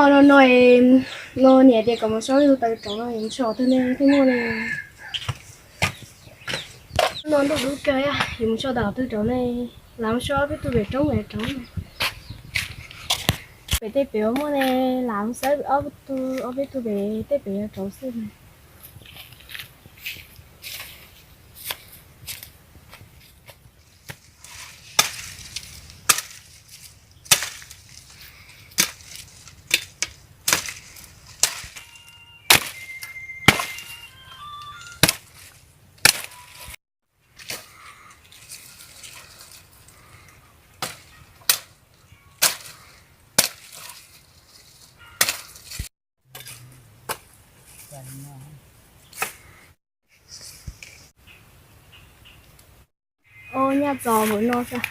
No no, no niam tias kom mus so ib tug taws rauv no, yuav mus so twg ne, twb muaj ne. No ntuj dub kawg, yuav mus so tau twg rauv ne? Lam mus so ob peb tug pem roob pem rauv. Pem tej pem ua muaj ne, lam mus xawb ob tug, ob peb tug pem tej pem yuav rauv xwb. Ua nyaj txos npaum no xwb.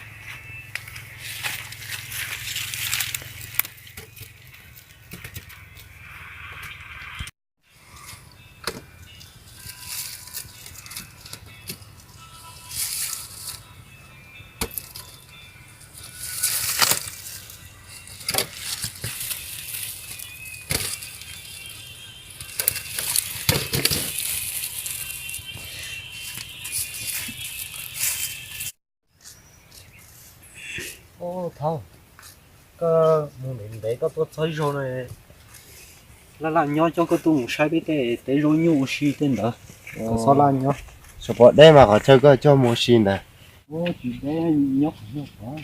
Ub, thov koj mus ntev ntev koj tuaj txog ib zaug no, laj laj nyob coj koj tuaj mus saib peb tej teb zaub nyuj ua si tej ntawd, kom xob laj nyob. Tsis pom deb mas qhov chaw koj coj mus ua si ntawd. Ub, tsis deb, nyob qhov nyuj qhov.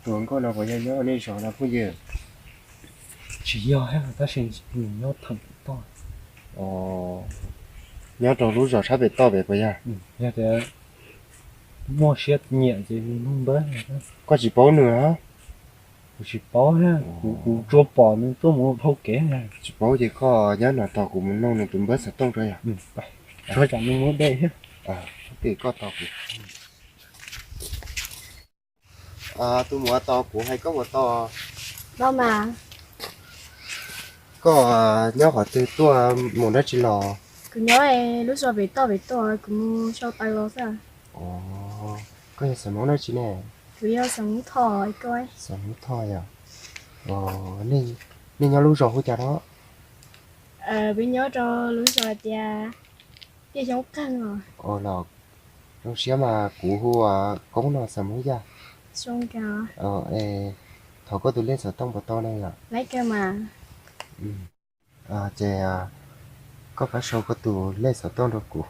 Tus hluas nkauj no puas yog nyob nej zos no phooj ywg? Tsis yog, tab sis nws nyob theem pem toj. Nyob rau lub zos sab pem toj pem puas yog? Yog tias muaj siab nyiam ces nug npawb. Koj tsis paub nws los? Kuv tsis paub, kuv, kuv tsuas pom nws tuaj mus dhau kev. Tsis paub ces koj nyob no tos kuv mus noog nws tus npawb xov tooj rau yog? Tsuas tsam nws mus deb thiab. Koj tos kuv. Tus muam, tos kuv hais koj puas tau? Koj nyob qhov twg tuaj mus dab tsi los? Kuv nyob lub zos pem toj pem toj, kuv mus sau taws los xwb. Koj yog xeem Hmoob dab tsi ne? Kuv yog xeem Hmoob Thoj. Xeem Hmoob Thoj yog. Nej nyob lub zos hu cas no? Peb nyob rau lub zos tias Tiaj Xyoob Qeeg os. Los zoo siab mas, kuv hu ua Koob no, xeem Hmoob Yaj. Thov koj tus lej xov tooj puas tau ne yom? Ces koj pab sau koj tus lej xov tooj rau kuv.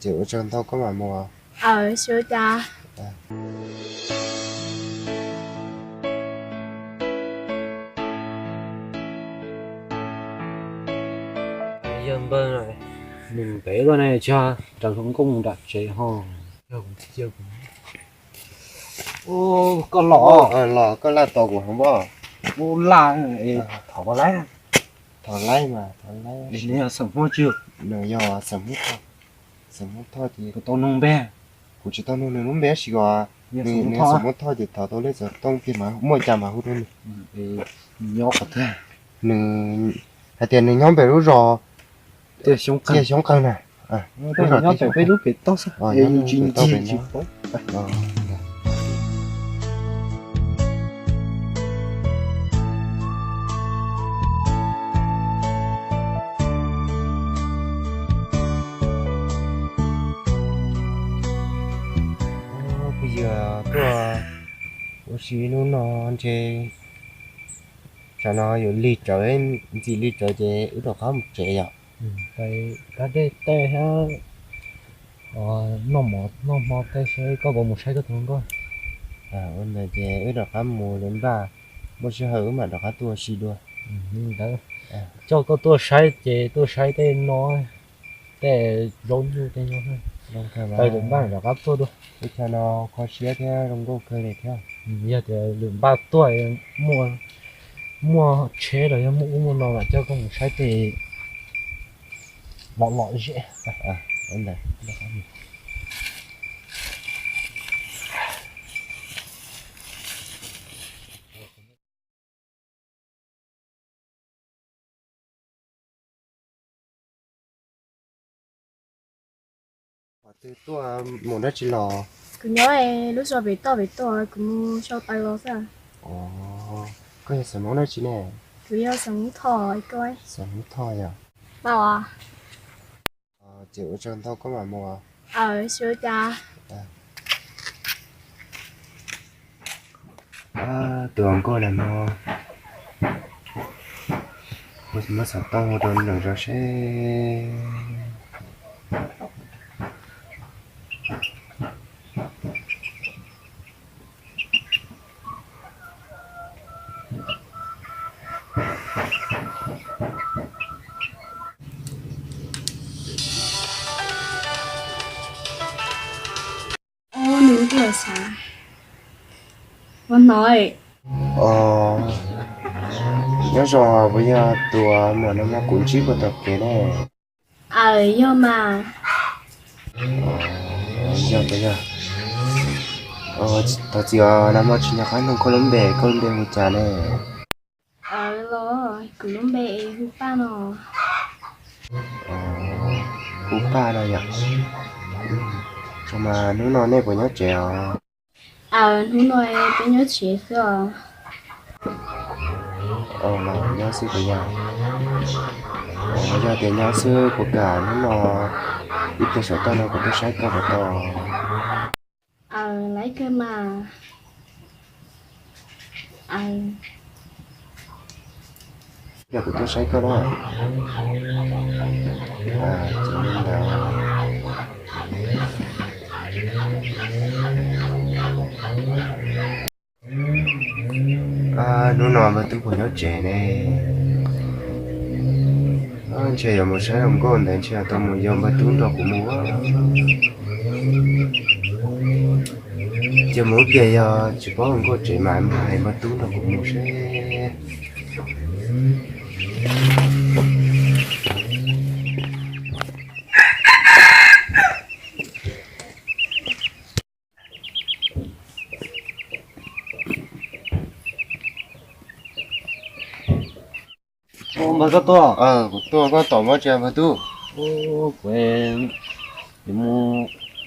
Ces ua tsaug ntau, koj mam mus. Yog npawg, nws ntev lawm ne, tsis yog raws hluas nkauj mus nram tsev ho. Ub, koj los, los koj laj tos kuv heev pob. Ub, laj, thov koj laib. Thov laib mas, thov laib. Nws yog xeem Hmoob tsi? Nws yog xeem Hmoob Thoj. Xeem Hmoob Thoj ces kuv tau nug npe. Kuv tsis tau nug nws lub npe tab sis os, nws yog xeem Hmoob Thoj ces thov tau lej xov tooj kiag mas muaj cas mas hu rau nws. Nws nyob qhov twg? Nws hais tias nws nyob pem lub zos Tiaj Xyoob Qeeg na. Nyob pem peb lub pem toj xwb, yus tsis ncig tsis paub. Phooj ywg, tuaj ua si hnub no ntshe tsam no yuav lig tsawv, ntxim lig tsawv ces wb rov qab mus tsev yom. Kab dej tej thiab noj mov noj hmo tej seb koj puas mus saib koj tus hluas nkauj. Ua ntawd ces wb rov qab mus lawm npaj, muaj sij hawm wb mam rov qab tuaj ua si dua. Li ntawd, coj koj tuaj saib ces tuaj saib tej no, tej zaub nyuj tej no, tawm lawm npaj rov qab tuaj dua. Ib tsam no kho siab thiab zoo nkauj kawg li thiab. Yog tias lwm npaj tuaj muaj, muaj tsheb los yog muaj ub muaj no mam coj koj mus saib tej Lom lom zem. Qhov twg tuaj mus dab tsi los? Kuv nyob lub zos pem toj pem toj, kuv mus sau taws los xwb. Koj yog xeem Hmoob dab tsi ne? Kuv yog xeem Hmoob Thoj. Xeem Hmoob Thoj yog? Tau. Ces ua tsaug ntau koj mam mus. Aws, tsis ua cas. Tus hluas nkauj na no, kuv muab xov tooj hu rau nws zov seb. Ub, nws twb los xav. Ua no. Nyob zoo, puas yog tus muam no mas kuv ntsib puag tom kev ne? Aws, yog mas. Yog, puas yog? Thov txim os, nag hmo tsis nco qab nug koj lub npe, koj lub npe hu cas ne? Aws los, kuv lub npe es hu Paj no. Hu Paj no yom? Tso mas hnub no nej puas nyob tsev os? Aws, hnub no peb nyob tsev xwb os. Los nyob xwb puas yog? Yog tias nyob xwb puas kam hnub no ib pliag saum toj no kuv tuaj saib koj puas tau? Aws, laiv kawg mas. Yog kuv tuaj saib koj na. Hnub no npawg Tub puas nyob tsev ne? Ntshe yuav mus saib hluas nkauj ntawd, ntshe yuav tau mus, yog npawg Tub nrog kuv mus. Ces mus ib pliag yog tsis paub hluas nkauj tsev mas mus hais npawg Tub nrog kuv mus seb. Npawg, koj tuaj? Kuv tuaj, koj tos muaj tsi npawg Tub? Kuv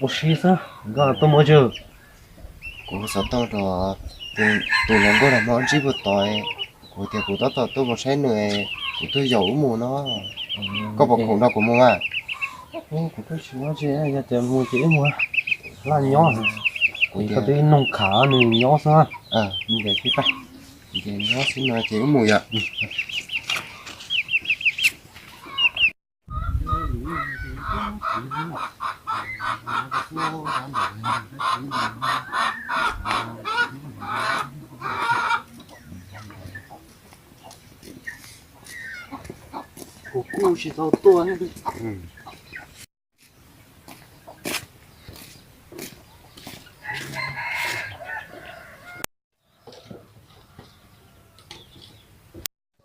mus ua si xwb, koj tuaj muaj tsi? Kuv xov tooj rau tus hluas nkauj nag hmo ntsib puag tod, kuv tias kuv tab tom tuaj mus saib nws, kuv tuaj yaum wb mus no. Koj puas khoom nrog kuv mus mas? Kuv twb tsis muaj tsi, yog tias mus ces wb mus. Laj nyob, kuv twb noog khav nws nyob xwb. Nyob xwb no ces wb mus yom. Kuv kuj tsis tau tuaj.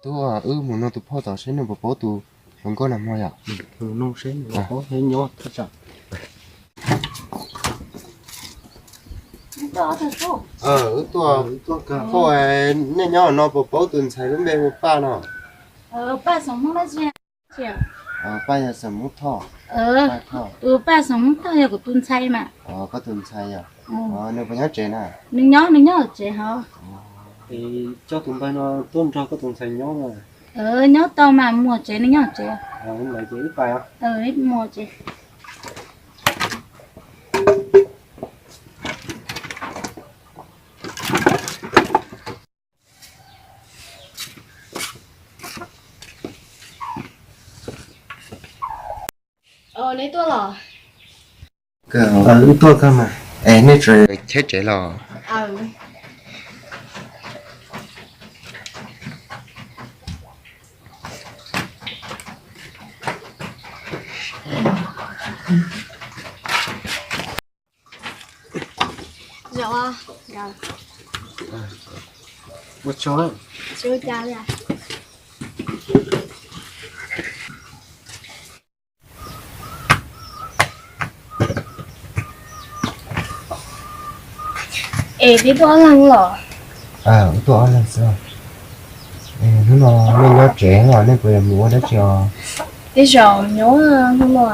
Tub, wb mus nug tus phauj tom seb nws puas paub tus hluas nkauj nag hmo yom. Mus nug seb nws puas paub thiab nyob thaj tsam. Wb tuaj, phauj, nej nyob no puas paub tus ntxhais lub npe hu Paj no? Paj yog xeem Hmoob Thoj. Tus Paj xeem Hmoob Thoj yog kuv tus ntxhais mas. Koj tus ntxhais yog? Nws puas nyob tsev na? Nws nyob, nws nyob tsev hov. Coj tus npawg no tuaj nrog koj tus ntxhais nyob mas. Nyob tau mas, mus tsev, nws nyob tsev. Mus tsev. Neb tuaj los? Wb tuaj kawg mas. Es nej tseem cheb tsev los? Es peb tuaj ob leeg los? Wb tuaj ob leeg xwb. Hnub no nej nyob tsev los nej puas yuav mus ua dab tsi os? Tej zaum nyob hnub no.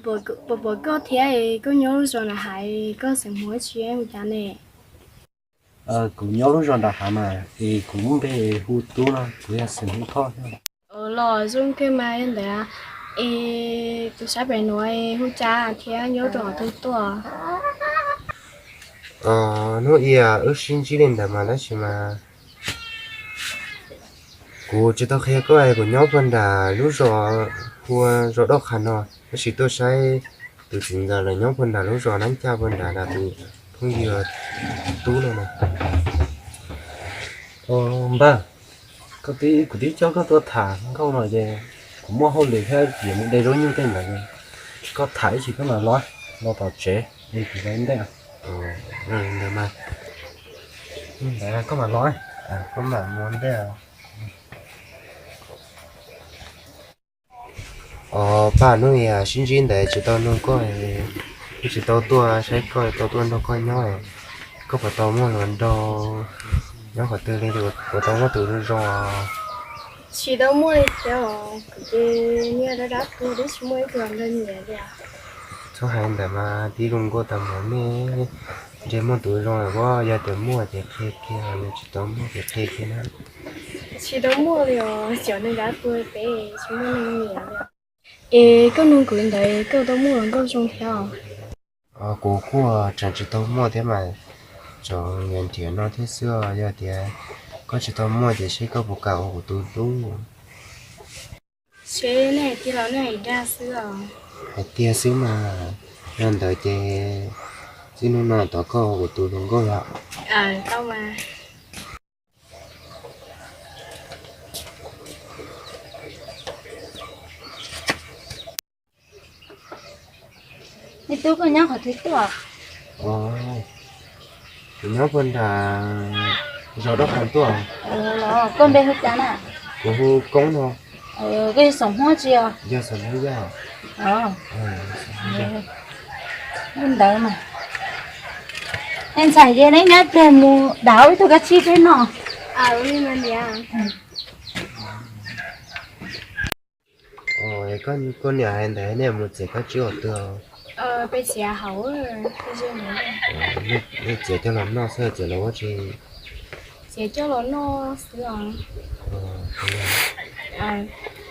Puas pom koj thiab, koj nyob lub zos nram hav, koj xeem Hmoob tsis hu cas ne? Kuv nyob lub zos nram hav mas, es kuv lub npe hu Tub no, kuv yog xeem Hmoob Thoj thiab. Los zoo kawg mas ntawd, es tus sab pem nuav hu cas thiab nyob rau qhov twg tuaj? Hnub i wb sib ntsib li ntawd mas tab sis mas kuv tsis tau qhia koj, kuv nyob puag nram lub zos hu ua zos Doj Qha no, tab sis tuaj saib tus txiv ntxawm lawv nyob puag nram lub zos Nab Caj puag nrad, tus phooj ywg Tub no na. Npawg, kuv twb coj koj tuaj tham nkauj no ces kuv muaj hauj lwm thiab yuav mus de zaub nyuj tej ntawd, koj tham ib chim koj mam los, los tom tsev es kuv ua ntej. Ntawd mas, koj mam los, koj mam mus ntej. Os Paj, hnub i sib ntsib ntawd tsis tau nug koj, tsis tau tuaj saib koj, tsis tau tuaj nrog koj nyob, koj puas tau muaj hluas nraug nyob qhov twg li, puas tau muaj tus zoo zoo? Tsis tau muaj li thiab os, kuv ces niag dab dab tuag twb tsis muaj ib tug nrog nyiam li. Txhob hais ntawd mas, tib zoo nkauj tas mus, nej ntshe muaj tus zoo lawm, yog tias muaj ces qhia kiag, yog tsis tau muaj ces qhia kiag na. Tsis tau muaj li os, cov neeg dab tuag peb tsis muaj neeg nyiam li. Es koj nug kuv ntawd koj tau muaj hluas nkauj zoo thiab os? Kuv kuj tseem tsis tau muaj thiab mas, tseem nyiam nrhiav no thiab xwb os, yog tias koj tsis tau muaj ces seb koj puas kam ua kuv tus hlub. Seb nej hais tiag los nej hais dag xwb os? Hais tiag xwb mas, yog ntawd ces txij hnub no tod koj ua kuv tus hluas nkauj lawm. Tau mas. Me tub, koj nyob qhov twg tuaj? Kuv nyob puag nram zos Doj Qha tuaj. Koj npe hu cas na? Kuv hu Koob no. Koj yog xeem Hmoob tsi os? Yog xeem Hmoob Yaj. Li ntawd mas. Nej ntxhais ces neb nyob pem mus dam ib tug kab tsib peb noj. Koj niam hais ntawd nej mus txiav kab tsib qhov twg? Peb txiav hauv, nej txiav coj los noj xwb, txiav los ua tsi? Txiav coj los noj xwb os.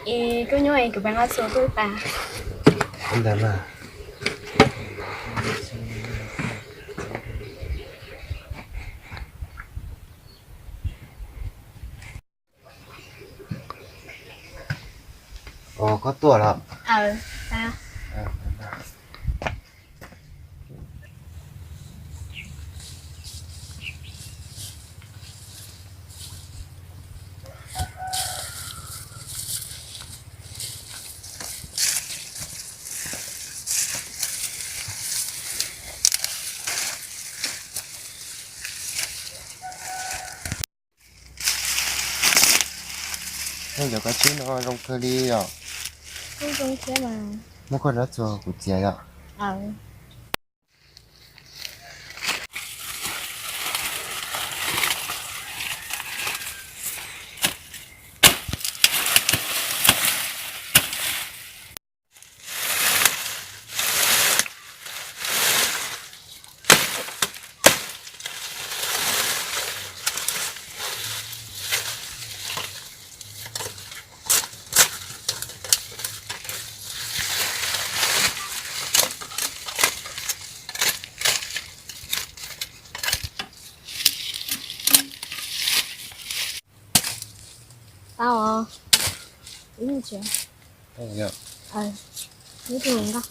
Es koj nyob es kuv pab nqa txuas koj ib pas. Ntawd mas. Os, koj tuaj los? Cov kab tsib no zoo kawg li yom. Muab koj rab txuas kuv txiav yom. Tau os. Ib tug nqa.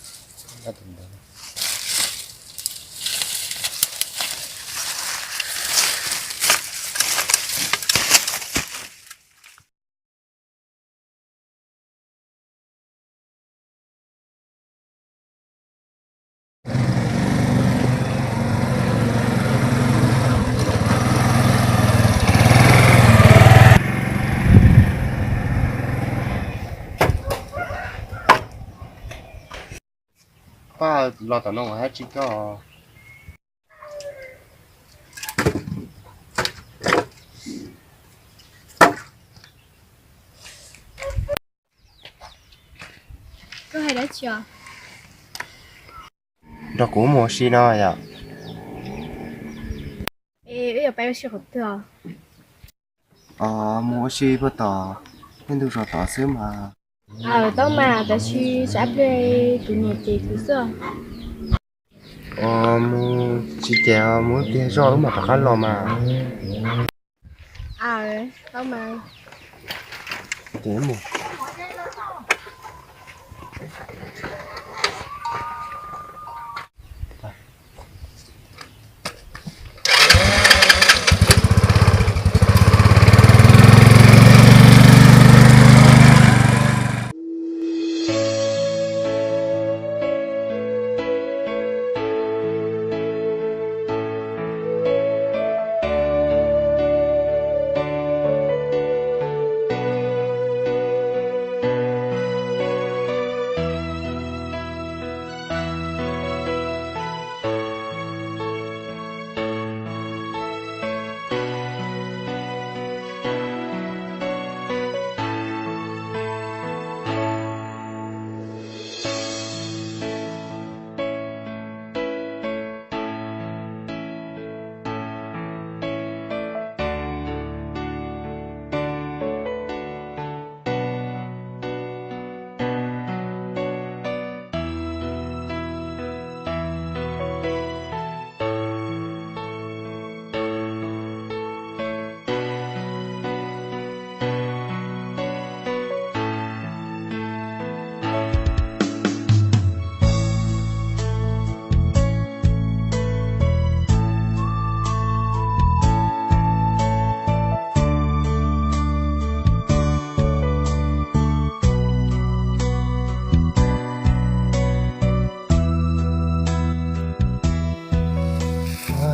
Los tom no kuv hais tsis koj. Koj hais dab tsi os? Nrog kuv mus ua si no yom. Es wb yuav pais ua si qhov twg os? Mus ua si puag tom tej ntug zos tod xwb mas. Aws, tau mas, tab sis tsam pliag kuv niam cem kuv xwb. Mus tsis cem, mus ib pliag zoj wb mam rov qab los mas. Aws, tau mas.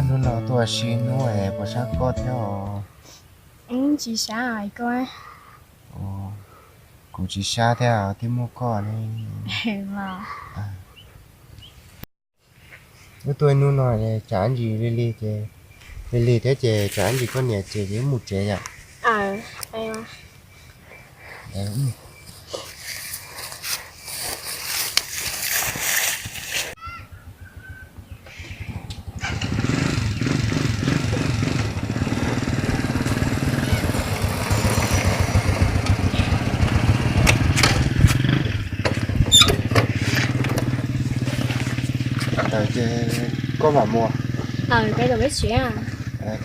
Hnub no tuaj ua si hnub es puas sab koj thiab os? Tsis sab koj. Kuv tsis sab thiab, twb muaj koj ne. Wb tuaj hnub no tsam ntsis lig lig ces, lig lig thiab ces tsam ntsis koj niam ces wb mus tsev yom. Ces koj mam mus.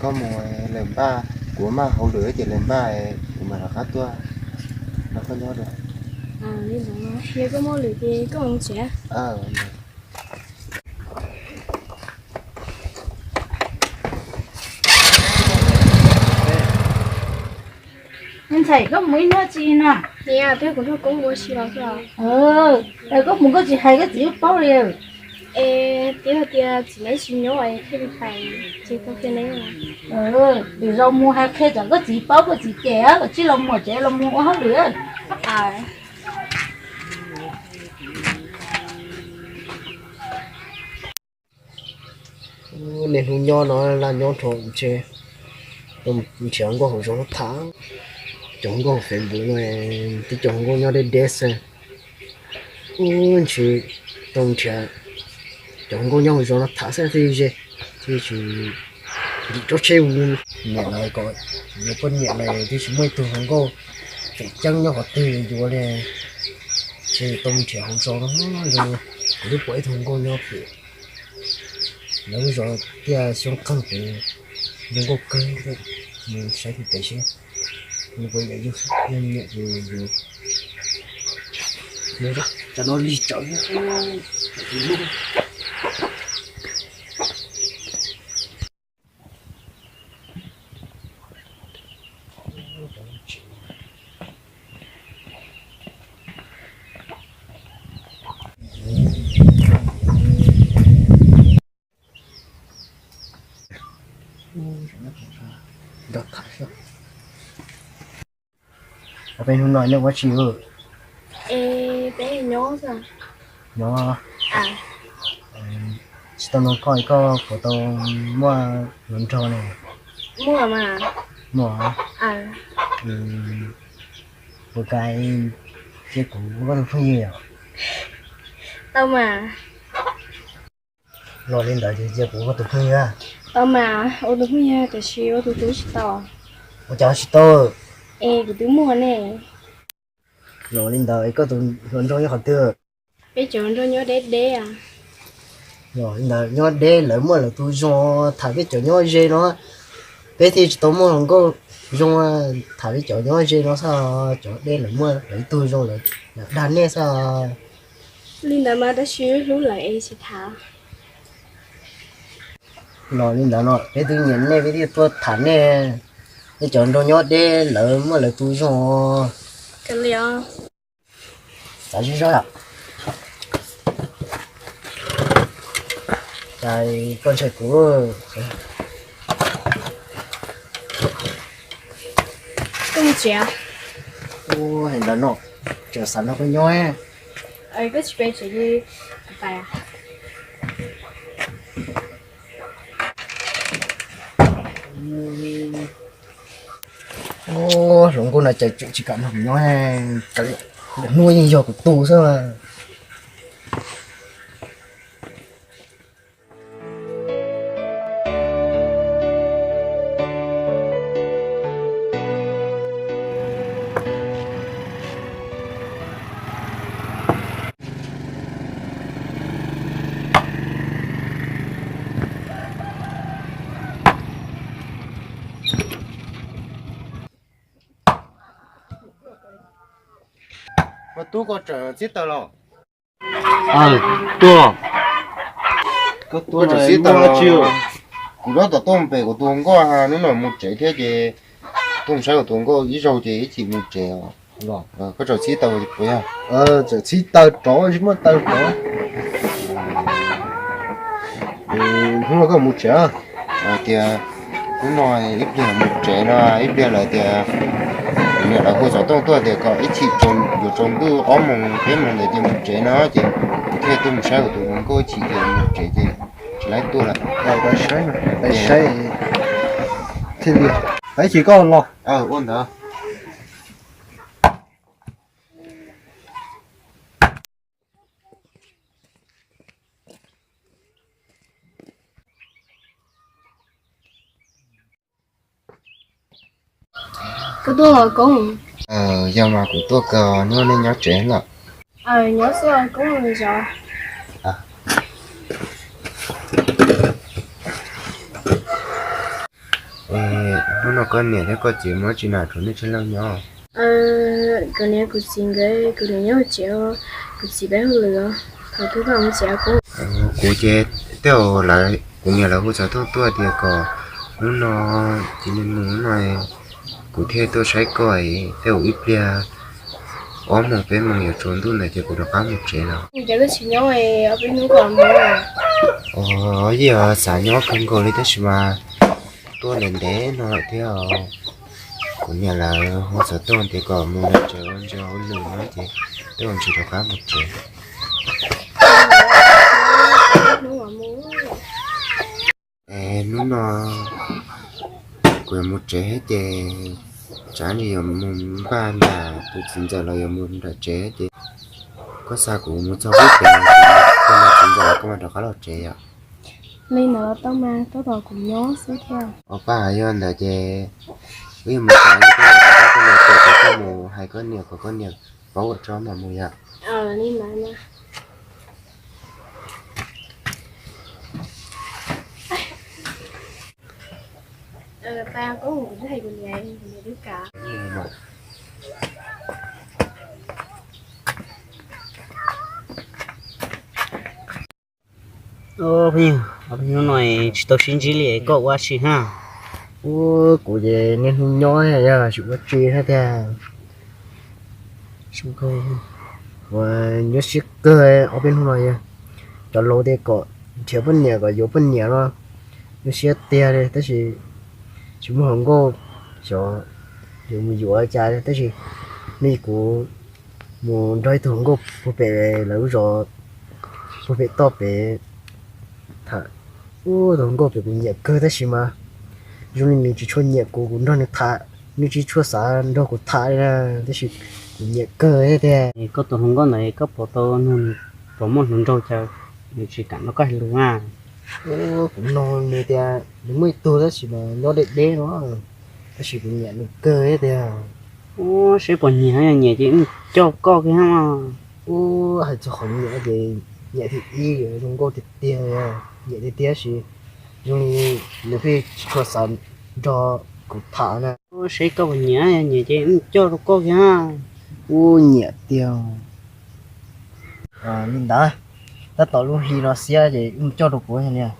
Koj mus, lawv npaj, kuv maj hauj lwm ces lawv npaj, kuv mam rov qab tuaj nrog koj nyob dua. Yog koj muaj lwm ces koj mus tsev. Ntxhais, koj mus ib hnub tsi no? Niam, twb kuv nrog koob ua si los xwb. Koj mus koj tsis hais koj txiv paub li. Es twb hais tias txiv neb tsis nyob es thiaj li pais, tsis tau qhia neb. Lwm zaus mus hais qhia tsam koj txiv paub koj txiv cem, tsis los mus tsev los mus ua hauj lwm. Niaj hnub nyob no laj nyob rau ntshe, nrhiav hluas nkauj hauv zos no tham, cov hluas nkauj hauv Facebook no, twb cov hluas nkauj nyob deb deb xwb. Ub, ntshe tau nrhiav cov hluas nkauj nyob hauv zos no tham xwb thiaj ze, thiaj tsis ntim rov tsheb mus. Niam lawv kom yuav poj niam lawm twb tsis muaj ib tug hluas nkauj tseem ceeb nyob qhov twg yuav li. Ntshe tau nrhiav hauv zos no, kuv twb pom ib tug hluas nkauj nyob pem lawv lub zos tiaj xyoob qeeg pem, zoo nkauj kawg, mus saib pem seb nws puas yog yus niam ces yus. Tam no lig tsawv. Peb hnub no nej ua tsi? Es peb nyob xwb. Nyob. Tsis tau nug koj, koj puas tau muaj hluas nraug ne? Muaj mas. Muaj. Puas kam cia kuv ua koj tus phooj ywg? Tau mas. Los li ntawd ces cia kuv ua koj tus phooj ywg. Tau mas, ua tus phooj ywg tiam sis ua tus tub tsis tau. Ua cas tsis tau? Es kuv twb muaj ne. Los li ntawd koj tus hluas nraug nyob qhov twg? Peb cov nraug nyob deb deb. Los li ntawd nyob deb lawv muaj lawv tus zoo, tham peb cov nyob ze no, peb thiaj tsis tau muaj hluas nkauj zoo. Tham peb cov nyob ze no xwb, cov deb lawv muaj lawv ib tug zoo, lawv dag nej xwb. Li ntawd mas tab sis hlub lawv es tsis tham. Los li ntawd no peb twb nyiam nej, peb thiaj tuaj tham nej. Nej cov nraug nyob deb lawv muaj lawv tus zoo. Xav zog zog, cas koj ntshai kuv? Koj mus tsev. Ua ntawd no, tseem xav nrog koj nyob. Koj tsis pe tsev li, kuv pais. Hluas nkauj no cas tseem tsis kam nrog kuv nyob, hnub yeej yog kuv tus xwb. Koj tub, koj tseem txhib taws los? Aw, tuaj. Koj tseem txhib taws los? Kuv tab tom tuaj pem kuv tus hluas nkauj, hnub no mus tsev thiab ces tuaj saib kuv tus hluas nkauj ib zaug ces ib chim mus tsev os. Koj tseem txhib taws puas yog? Tseem txhib taws rov, tsis muaj taws rov. Hnub no koj mus tsev? Tias hnub no ib pliag mus tsev no, ib pliag lawv tias kuv niam lawv hu xov tooj tuaj tias kom ib chim yuav tsaus ntuj ob moos peb moos ntawd ces mus tsev no ces kuv thiaj tuaj mus saib kuv tus hluas nkauj ib chim ces mus tsev ces tsis laib tuaj lawm. Saib thiaj li, ib chim koj los. Ua ntawd. Koj tuaj los Koob? Yog mas, kuv tuaj kawg, hnub no nej nyob tsev lawm? Nyob xwb Koob, zov. Hnub no koj niam thiab koj txiv muab tsi na rau nej tsib leeg nyob? Kuv niam kuv txiv nkawd, kuv niam nyob hauv tsev, kuv txiv pab hauj lwm. Thaum twg koj mus tsev Koob? Kuv ces tej zaum lawv, kuv niam lawv hu xov tooj tuaj tias kom hnub no txiv niam mus no, kuv thiaj tuaj saib koj, tej zaum ib pliag ob moos peb moos yuav tsaus ntuj ntawd ces kuv rov qab mus tsev lawm. Ces koj tsis nyob ob peb hnub koj mus? Yog xav nyob kawg nkaus li tab sis mas tuaj ntev ntev no lawm thiab. Kuv niam lawv hu xov tooj tias kom mus tsev ua ntsis hauj lwm no ces twb ua ntsis rov qab mus tsev. Es hnub no kuv yuav mus tsev thiab ces tsam no yuav mus npaj nram tus txiv ntxawm los yuav mus nram tsev thiab ces koj xa kuv mus txog pub pem tus txiv ntxawm los koj mam rov qab los tsev yom. Li ntawd los tau mas, tab tom kuv nyob xwb thiab. Ua paj, yog ntawd ces wb yuav mus tsev, koj niam tias koj mus hais koj niam kom koj niam paub kom tso mam mus yom. Li ntawd. Hnub no tsis tau sib ntsib li, koj ua si hab? Ua, kuv ces niaj hnub nyob yog tsis ua tsi hab tiag. Ua, nyuaj siab kawg ob peb hnub no yog cov laus tias kom nrhiav poj niam kom yuav poj niam no, nyuaj siab tiag li tab sis tsis muaj hluas nkauj, xyov yuav mus yuav cas li tab sis nej kuv mus nrog ib tug hluas nkauj puag pem lawv lub zos, puag pem toj pem Tham, ub, tus hluas nkauj pem kuv nyiam kawg tab sis mas zoo li nws tsis tshua nyiam kuv, kuv nrog nws tham, nws tsis tshua xav nrog kuv tham li na, tab sis kuv nyiam kawg tiag. Koj tus hluas nkauj ntawd koj puas tau nug nws puas muaj hluas nraug cas nws tsis kam nrog koj hais lus na? Kuv nug nws tias nws muaj ib tug tab sis mas nyob deb deb no, tab sis kuv nyiam nws kawg tiag. Ub, seb puas nyiam, yog nyiam ces wb coj koj kiag. Ub, hais txog qhov nyiam ces nyiam thib ib, zoo nkauj tiag tiag, nyiam tiag tiag sis zoo li nws pheej tsis tshua xav nrog kuv tham na. Ub, seb koj puas nyiam, yog nyiam ces wb coj rau koj kiag. Ub, nyiam tiag. Li ntawd, tab tom lub hli no xiab ces wb coj rau kuv li.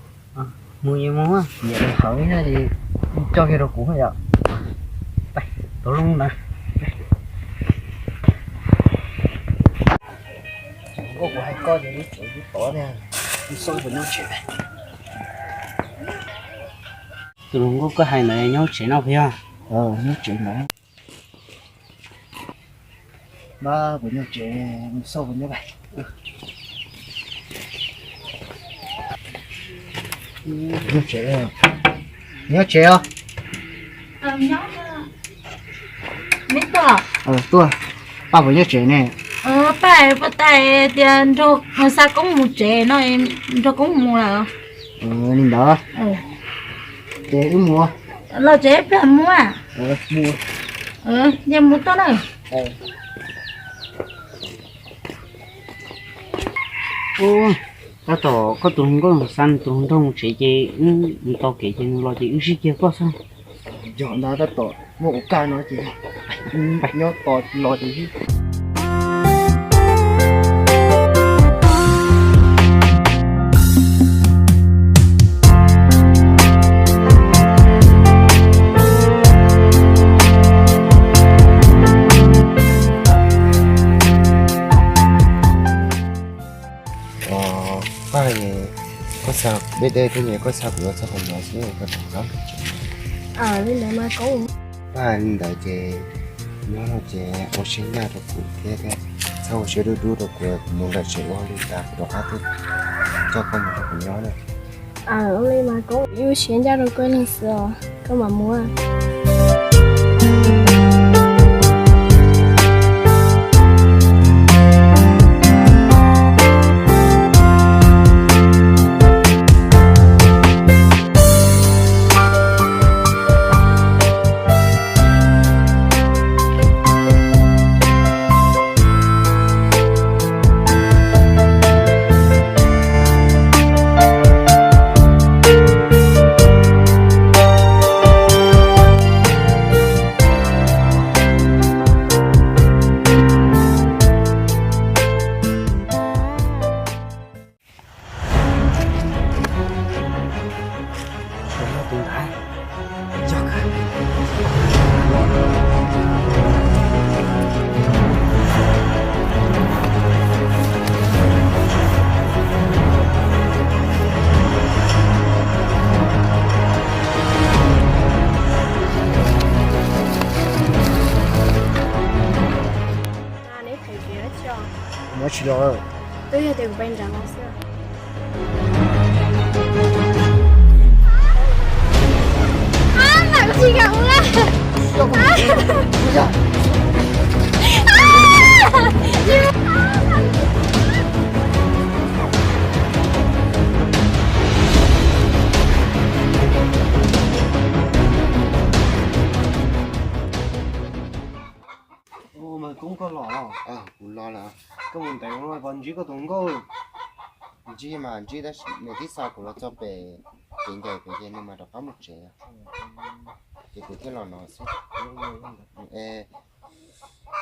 Mus, nyiam nws heev ces wb coj kiag rau kuv yom. Tau lub ntawd. Nkauj, kuv hais koj ces wb tsev wb tod tiag, wb xauj puas nyob tsev. Tus hluas nkauj koj hais ntawd nyob tsev no puas yog? Nyob tsev ntawd. Npab, puas nyob tsev, mus xauj puas nyob. Nyob tsev, nyob tsev os. Tuaj, Paj puas nyob tsev ne? Paj, Paj tais tias nrog Xa Koob mus tsev no, nrog Koob mus lawm. Li ntawd, ces wb mus. Los tsev plag mus. Mus, ces mus tuaj na. Tab tom koj tus hluas nkauj Xa nws tus hluas nraug mus tsev ces wb mus tau kev ces nws los ces wb sib kiag koj xwb. Yog ntag, tab tom muaj ua kaj no ces nyob tos los ces. Paj, koj xa deb deb thiab, koj xa kuv los txog qhov no xwb koj rov qab. Li ntawd mas koob. Paj, li ntawd ces nyob no ces ua siab ncaj rau kuv thiab, txhob ua siab dub dub rau kuv, kuv mus nram tsev ua li cas kuv rov qab tuaj coj koj mus nrog kuv nyob na. Ua li mas koob, wb ua siav ncaj rau koj ib leeg xwb os, koj mam mus. Neb phem kev dab tsi os? Dab tsi los? Twb yog tias kuv pais nrad no xwb. Ua, mas Koob, koj los los? Kuv los lawm. Koj mus ntev ua luaj, puas ntsib koj tus nkauj? Ntsib mas ntsib, tab sis nws twb xa kuv los txog pem kev ncaim pem ces nws mas rov qab mus tsev, ces kuv thiaj los no xwb. Es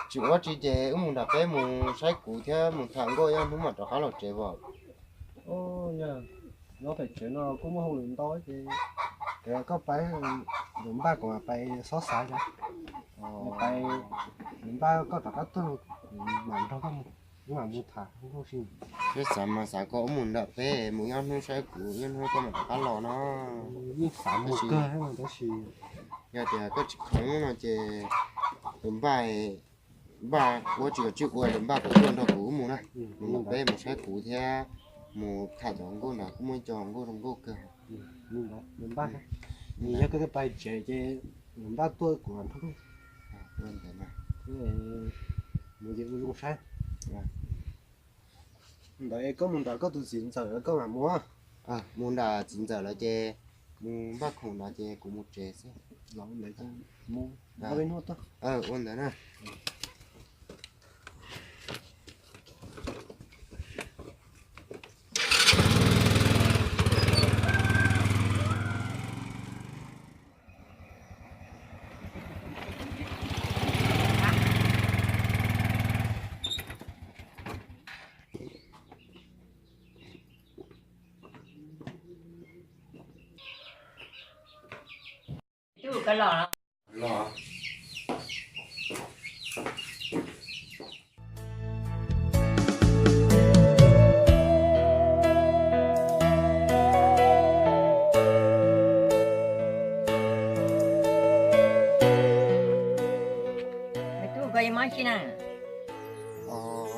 tsis ua dab tsi ces wb mus nram peb mus saib kuv thiab mus tham nkauj, ib ob hnub mam rov qab los tsev as. Nyob pem tsev no kuj muaj hauj lwm ntau ces koj pais, yus npaj kuv mam pais xob xav. Pais, yus npaj koj rov qab tuaj, kuv mam nrog koj mus, wb mam mus tham nkauj si. Twb xav mas xav kom wb mus nram peb mus ib ob hnub saib kuv, ib ob hnub koj mam rov qab los no. Yeej xav mus kawg tab sis yog tias koj tsis khoom no ces yus npaj, npaj ua tsis kom tsij ua, yus npaj kom tuaj nrog kuv wb mus na. Mus nram peb mus saib kuv thiab Mus tham cov nkauj na, kuj muaj cov nkauj zoo nkauj kawg. Yog koj twb pais tsev ces npaj tuaj kuv npaj. Mus ces ua zoo saib. Ntawd es koj mus nrog koj tus txiv ntxawm koj mam mus. Mus nrog txiv ntxawm lawm ces mus npaj khoom no ces kuv mus tsev xwb. Los ntawd mus, ua ntawd na.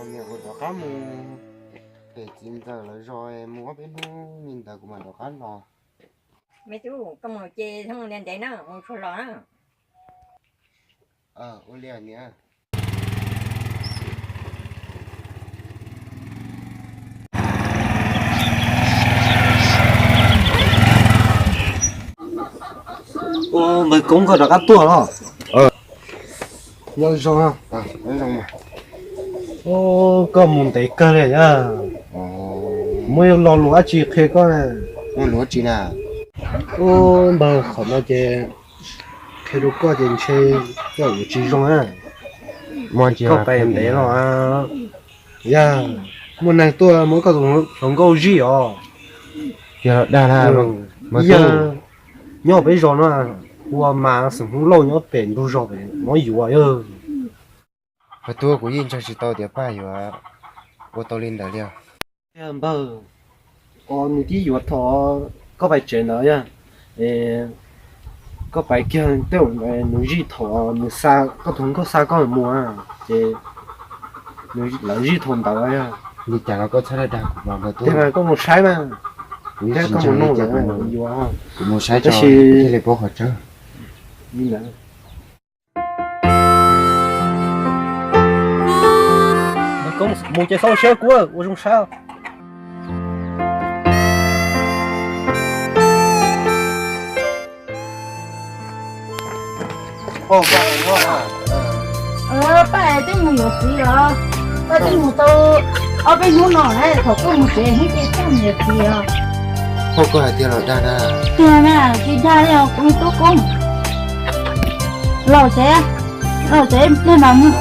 Niam, kuv rov qab mus pem txiv ntxawm lawv zos mus ob peb hnub li ntawd kuv mam rov qab los. Me tub, koj mus ces ua li ntev na, mus tsuag los na. Ua li niam. Npawg Koob, koj rov qab tuaj los? Nyob zoo. Koj mus ntev kawg li a. Muaj lo lus dab tsi qhia koj? Ua npawg, qhov no ces qhia rau koj ces ntshe koj yuav tsis zoo na. Koj pais ntev los, yog muaj neeg tuaj muab koj tus hluas nkauj zij os. Yog nyob peb zos no, ua mas xeem Hmoob Lauj nyob pem ntug zos pem no yuav. Pog tub, kuv yeej ntseeg tsis tau tias Paj yuav ua tau li ntawd li os. Npawg, nws twb yuav thaum koj pais tsev ntawd yog, koj pais kiag tej zaum nws zij thaum nws xa koj tus hluas nkauj xa koj mus, ces lawv zij thaum ntawd yog. Li cas los koj txhob dag dag kuv mas npawg tub. Koj mus saib mas, kuv yeej tsis ntseeg li cas, kuv mus saib tso thiaj li paub qhov tseeb. Mus ces xav siab kuv ua zoo saib. Paj, twb mus yuav txiv los? Koj twb mus tau ob peb hnub no lawm, thaum koj mus tsev thiab ces koj mus yuav txiv os. Pog, koj hais tiag los dag na? Tiag na, tsis dag li os kuv me tub Koob. Los tsev, los tsev pliag mas mus.